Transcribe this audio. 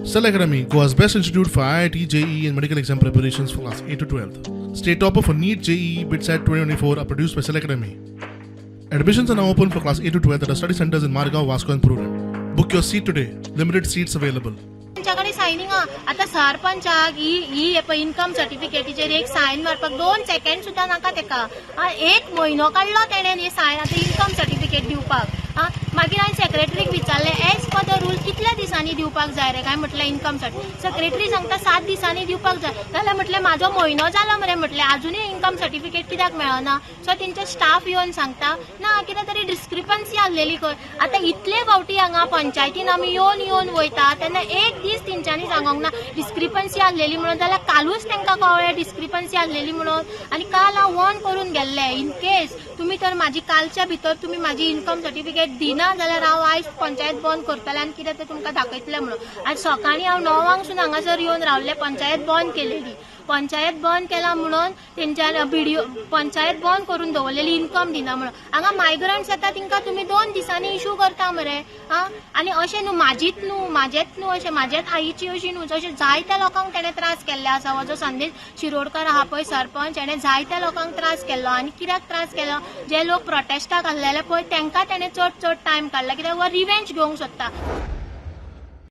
Cell Academy, Goa's best institute for IIT, JEE, and medical exam preparations for class 8 to 12. State topper for NEET, JEE, BITSAT 2024 are produced by Cell Academy. Admissions are now open for class 8 to 12 at our study centers in Margao, Vasco, and Purulem. Book your seat today. Limited seats available. तेंच्याकडे सायनींग आहा. आतां सरपंचाक ही ही पळय income सर्टिफिकेटीचेर एक sign मारपाक 2 second सुद्दां नाका तेका. एक म्हयनो काडलो तेणें ही सायन आतां इन्कम सर्टिफिकेट दिवपाक. मागीर हांवें सेक्रेटरीक विचारलें, एज पर the rule कितल्या दिसांनी दिवपाक जाय रे काय म्हटलें इन्कम सर्टिफिकेट. सेक्रेटरी सांगता, 7 दिसांनी दिवपाक जाय. जाल्यार म्हटलें, म्हाजो म्हयनो जालो मरे म्हटलें, अजुनूय इन्कम सर्टिफिकेट कित्याक मेळना? सो तेंचे स्टाफ येवन सांगता, ना, कितें तरी डिस्क्रिपन्सी आसलेली खंय. आतां इतले फावटी हांगा पंचायतीन आमी येवन येवन वयता तेन्ना एक दीस तेंच्यांनी सांगोंक ना डिस्क्रिपन्सी आसलेली म्हणून. जाल्यार कालूच तांकां कळ्ळें डिस्क्रिपन्सी आसलेली म्हणून. आनी काल हांव वॉर्न करून गेल्लें, इन केस तुमी तर म्हाजी कालच्या भितर तुमी म्हाजी इन्कम सर्टिफिकेट दिना जाल्यार हांव आयज पंचायत बंद करतलें आनी कितें तें तुमकां दाखयतलें म्हणून. आनी सकाळीं हांव 9 सून हांगासर येवन रावलें. पंचायत बंद केलेली. पंचायत बंद केला म्हणून तेंच्यान बीडीओ पंचायत बंद करून दवरलेली इन्कम दिना म्हणून. हांगा मायग्रंट्स येता, तेंकां तुमी 2 दिसांनी इशू करता मरे. आं, आनी अशें न्हू, म्हाजीच न्हू, म्हाजेच न्हू, अशें म्हाजेच आईची अशी न्हू, अशें जायत्या लोकांक तेणें त्रास केल्ले आसा. हो जो संदेश शिरोडकर आहा पळय सरपंच, हेणें जायत्या लोकांक त्रास केल्लो. आनी कित्याक त्रास केलो? जे लोक प्रोटेस्टाक आसलेले पळय, तेंकां तेणें चड चड टायम काडला, कित्याक हो रिवेंज घेवंक सोदता.